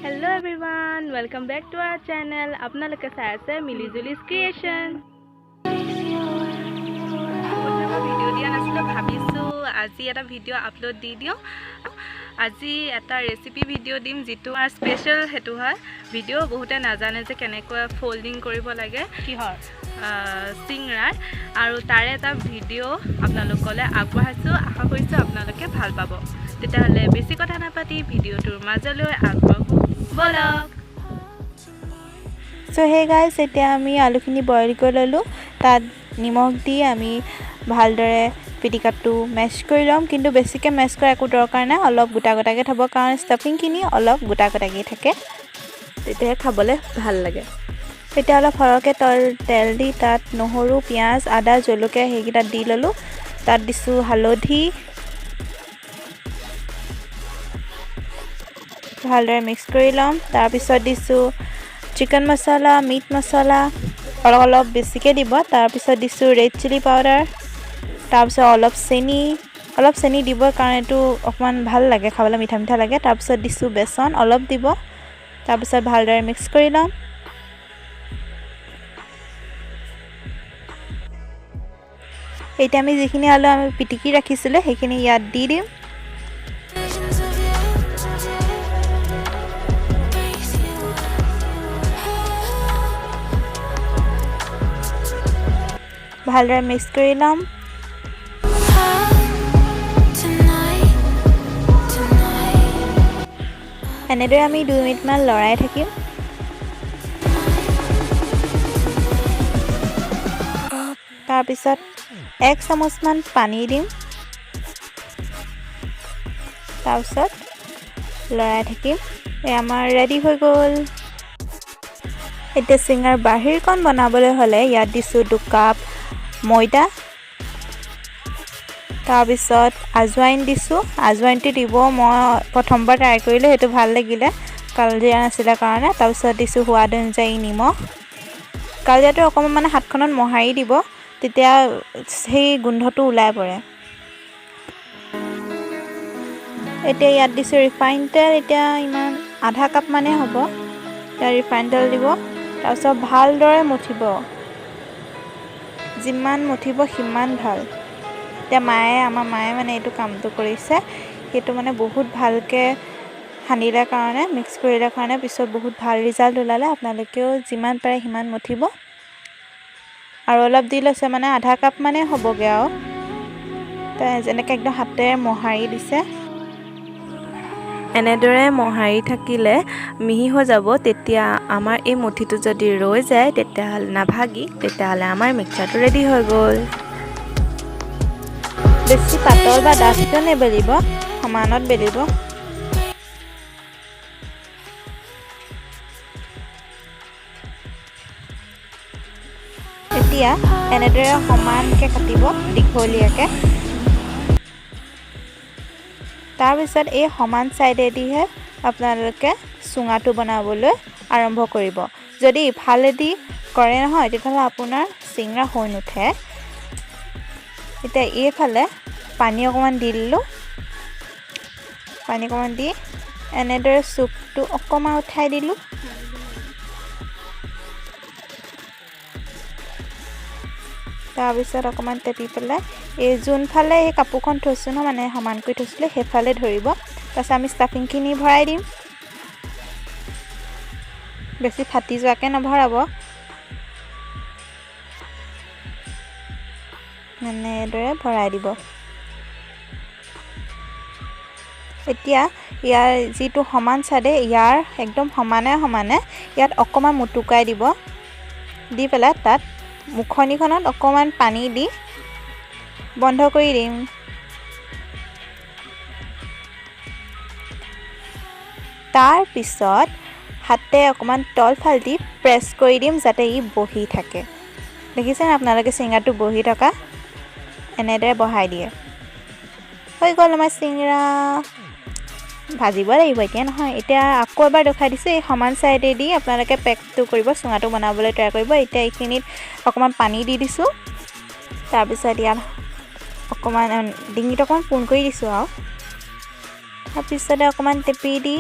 Hello everyone, welcome back to our channel. আপোনালোকে চাই আছে মিলিজুলিজ ক্ৰিয়েশ্যন। ভিডিঅ' দিয়া নাছিলোঁ, ভাবিছোঁ আজি এটা ভিডিঅ' আপলোড দি দিওঁ। আজি এটা ৰেচিপি ভিডিঅ' দিম, যিটো আমাৰ স্পেচিয়েল সেইটো হয় ভিডিঅ'। বহুতে নাজানে যে কেনেকৈ ফ'ল্ডিং কৰিব লাগে। কিহৰ? চিংৰাৰ। আৰু তাৰে এটা ভিডিঅ' আপোনালোকলৈ আগবঢ়াইছোঁ। আশা কৰিছোঁ আপোনালোকে ভাল পাব। তেতিয়াহ'লে বেছি কথা নাপাতি ভিডিঅ'টোৰ মাজলৈ আগবাঢ়ো ব'লক। চ' হে গাইজ, এতিয়া আমি আলুখিনি বইল কৰি ল'লোঁ। তাত নিমখ দি আমি ভালদৰে পিটিকাটো মেছ কৰি ল'ম। কিন্তু বেছিকৈ মেছ কৰা একো দৰকাৰ নাই, অলপ গোটা গোটাকৈ থ'ব, কাৰণ ষ্টাফিংখিনি অলপ গোটা গোটাকৈ থাকে, তেতিয়াহে খাবলৈ ভাল লাগে। এতিয়া অলপ সৰহকৈ তেল দি তাত নহৰু, পিঁয়াজ, আদা, জলকীয়া সেইকেইটা দি ল'লোঁ। তাত দিছোঁ হালধি। ভালদৰে মিক্স কৰি ল'ম। তাৰপিছত দিছোঁ চিকেন মছলা, মিট মছলা, অলপ অলপ বেছিকৈ দিব। তাৰপিছত দিছোঁ ৰেড চিলি পাউডাৰ। তাৰপিছত অলপ চেনি, অলপ চেনি দিব, কাৰণ এইটো অকণমান ভাল লাগে খাবলৈ, মিঠা মিঠা লাগে। তাৰপিছত দিছোঁ বেচন অলপ দিব। তাৰপিছত ভালদৰে মিক্স কৰি ল'ম। এতিয়া আমি যিখিনি আলু আমি পিটিকি ৰাখিছিলোঁ, সেইখিনি ইয়াত দি দিম। Visions of you breathe you. ভালদৰে মিক্স কৰি ল'ম। Tonight, tonight. এনেদৰে আমি 2 মিনিটমান লৰাই থাকিম। তাৰপিছত 1 চামুচমান পানী দিম। তাৰপিছত লৰাই থাকিম। এই আমাৰ ৰেডি হৈ গ'ল। এতিয়া চিঙাৰ বাহিৰকণ বনাবলৈ হ'লে ইয়াত দিছোঁ 2 কাপ ময়দা। তাৰপিছত আজৱাইন দিছোঁ। আজৱাইনটো দিব, মই প্ৰথমবাৰ ট্ৰাই কৰিলোঁ, সেইটো ভাল লাগিলে, কালজিৰা নাছিলে কাৰণে। তাৰপিছত দিছোঁ সোৱাদ অনুযায়ী নিমখ। কালজিৰাটো অকণমান মানে হাতখনত মোহাৰি দিব, তেতিয়া সেই গোন্ধটো ওলাই পৰে। এতিয়া ইয়াত দিছোঁ ৰিফাইন তেল। এতিয়া ইমান আধা কাপ মানেই হ'ব। এতিয়া ৰিফাইন তেল দিব। তাৰপিছত ভালদৰে মঠিব। যিমান মঠিব সিমান ভাল। এতিয়া মায়ে, আমাৰ মায়ে মানে এইটো কামটো কৰিছে। সেইটো মানে বহুত ভালকৈ সানিলে কাৰণে, মিক্স কৰিলে কাৰণে পিছত বহুত ভাল ৰিজাল্ট ওলালে। আপোনালোকেও যিমান পাৰে সিমান মঠিব। আৰু অলপ দি লৈছে, মানে আধা কাপ মানেই হ'বগৈ। আৰু যেনেকৈ একদম হাতেৰে মোহাৰি দিছে। এনেদৰে মোহাৰি থাকিলে মিহি হৈ যাব। তেতিয়া আমাৰ এই মুঠিটো যদি ৰৈ যায়, তেতিয়াহ'লে নাভাগি, তেতিয়াহ'লে আমাৰ মিক্সাৰটো ৰেডি হৈ গ'ল। বেছি পাতল বা ডাঠকৈ নেবেলিব, সমানত বেলিব। এতিয়া এনেদৰে সমানকৈ কাটিব, দীঘলীয়াকৈ। তাৰপিছত এই সমান ছাইডেদিহে আপোনালোকে চুঙাটো বনাবলৈ আৰম্ভ কৰিব। যদি ইফালেদি কৰে নহয়, তেতিয়াহ'লে আপোনাৰ চিঙৰা হৈ নুঠে। এতিয়া এইফালে পানী অকণমান দি দিলোঁ। পানী অকণমান দি এনেদৰে চুপটো অকণমান উঠাই দিলোঁ। তাৰপিছত অকণমান টেপি পেলাই এই যোনফালে এই কাপোৰখন থৈছোঁ নহয়, মানে সমান কৰি থৈছিলোঁ, সেইফালে ধৰিব। তাৰপিছত আমি ষ্টাফিংখিনি ভৰাই দিম। বেছি ফাটি যোৱাকৈ নভৰাব, মানে এইদৰে ভৰাই দিব। এতিয়া ইয়াৰ যিটো সমান চাইডে, ইয়াৰ একদম সমানে সমানে ইয়াত অকণমান মুটুকাই দিব। দি পেলাই তাত মুখনিখনত অকণমান পানী দি বন্ধ কৰি দিম। তাৰপিছত হাতে অকণমান তলফাল দি প্ৰেছ কৰি দিম, যাতে ই বহি থাকে। দেখিছেনে আপোনালোকে চিঙৰাটো বহি থকা? এনেদৰে বহাই দিয়ে। হৈ গ'ল আমাৰ চিঙৰা। ভাজিব লাগিব এতিয়া নহয়। এতিয়া আকৌ এবাৰ দেখুৱাই দিছোঁ। এই সমান চাইডেদি আপোনালোকে পেকটো কৰিব, চুঙাটো বনাবলৈ ট্ৰাই কৰিব। এতিয়া এইখিনিত অকণমান পানী দি দিছোঁ। তাৰপিছত ইয়াত অকণমান ডিঙিত অকণমান পোন কৰি দিছোঁ। আৰু তাৰপিছতে অকণমান টেপি দি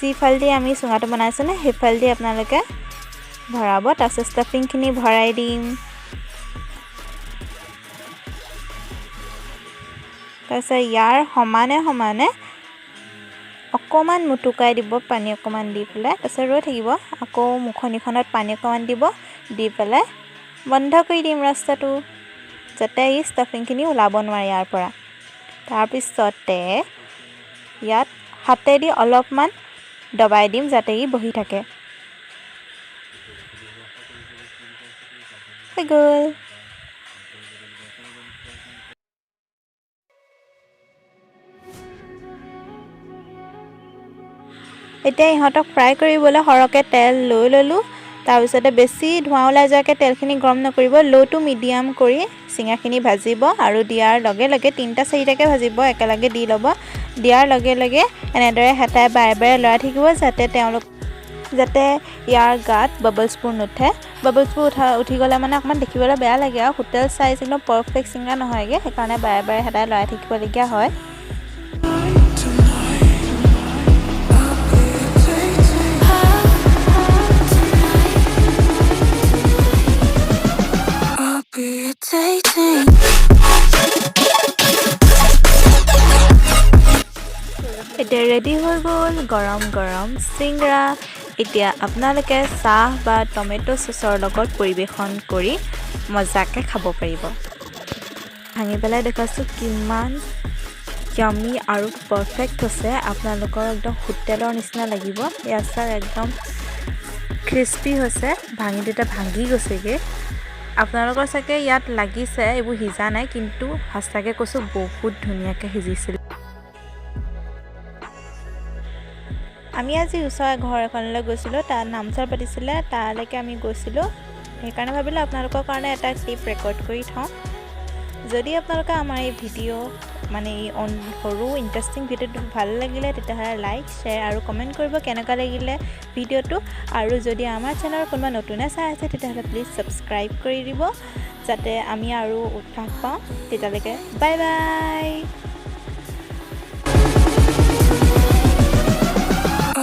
যিফালেদি আমি চুঙাটো বনাইছোঁ নে, সেইফালেদি আপোনালোকে ভৰাব। তাৰপিছত ষ্টাফিংখিনি ভৰাই দিম। তাৰপিছত ইয়াৰ সমানে সমানে অকণমান মুটুকাই দিব, পানী অকণমান দি পেলাই। তাৰপিছত ৰৈ থাকিব, আকৌ মুখনিখনত পানী অকণমান দিব, দি পেলাই বন্ধ কৰি দিম ৰাস্তাটো, যাতে এই ষ্টাফিংখিনি ওলাব নোৱাৰে ইয়াৰ পৰা। তাৰপিছতে ইয়াত হাতেদি অলপমান দবাই দিম, যাতে ই বহি থাকে। হৈ গ'ল। এতিয়া ইহঁতক ফ্ৰাই কৰিবলৈ সৰহকৈ তেল লৈ ল'লোঁ। তাৰপিছতে বেছি ধোঁৱা ওলাই যোৱাকৈ তেলখিনি গৰম নকৰিব, ল' টু মিডিয়াম কৰি চিঙাখিনি ভাজিব। আৰু দিয়াৰ লগে লগে তিনিটা চাৰিটাকৈ ভাজিব, একেলগে দি ল'ব। দিয়াৰ লগে লগে এনেদৰে হেতাই বাৰে বাৰে লৰাই থাকিব, যাতে ইয়াৰ গাত বাবলছবোৰ নুঠে। বাবলছবোৰ উঠি গ'লে মানে অকণমান দেখিবলৈ বেয়া লাগে আৰু হোটেল চাইজ একদম পাৰফেক্ট চিঙৰা নহয়গৈ। সেইকাৰণে বাৰে বাৰে হেতাই লৰাই থাকিবলগীয়া হয়। I'll be a dating. এতিয়া ৰেডি হৈ গ'ল গৰম গৰম চিংৰা। এতিয়া আপোনালোকে চাহ বা টমেট' চচৰ লগত পৰিৱেশন কৰি মজাকৈ খাব পাৰিব। ভাঙি পেলাই দেখুৱাইছোঁ কিমান য়ামি আৰু পাৰফেক্ট হৈছে। আপোনালোকৰ একদম হোটেলৰ নিচিনা লাগিব। ইয়াত চাওক, একদম ক্ৰিস্পি হৈছে, ভাঙি দিওঁতে ভাঙি গৈছেগৈ। আপোনালোকৰ চাগে ইয়াত লাগিছে এইবোৰ সিজা নাই, কিন্তু সঁচাকৈ কৈছোঁ, বহুত ধুনীয়াকৈ সিজিছিল। আমি আজি ওচৰৰ ঘৰ এখনলৈ গৈছিলোঁ, তাত নামচাৰ পাতিছিলে, তালৈকে আমি গৈছিলোঁ। সেইকাৰণে ভাবিলোঁ আপোনালোকৰ কাৰণে এটা ক্লিপ ৰেকৰ্ড কৰি থওঁ। যদি আপোনালোকে আমাৰ এই ভিডিঅ', মানে এই সৰু ইণ্টাৰেষ্টিং ভিডিঅ'টো ভাল লাগিলে, তেতিয়াহ'লে লাইক, শ্বেয়াৰ আৰু কমেণ্ট কৰিব কেনেকুৱা লাগিলে ভিডিঅ'টো। আৰু যদি আমাৰ চেনেলৰ কোনোবা নতুনে চাই আছে, তেতিয়াহ'লে প্লিজ ছাবস্ক্ৰাইব কৰি দিব, যাতে আমি আৰু উৎসাহ পাওঁ। তেতিয়ালৈকে bye bye.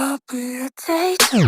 I'll be a dating.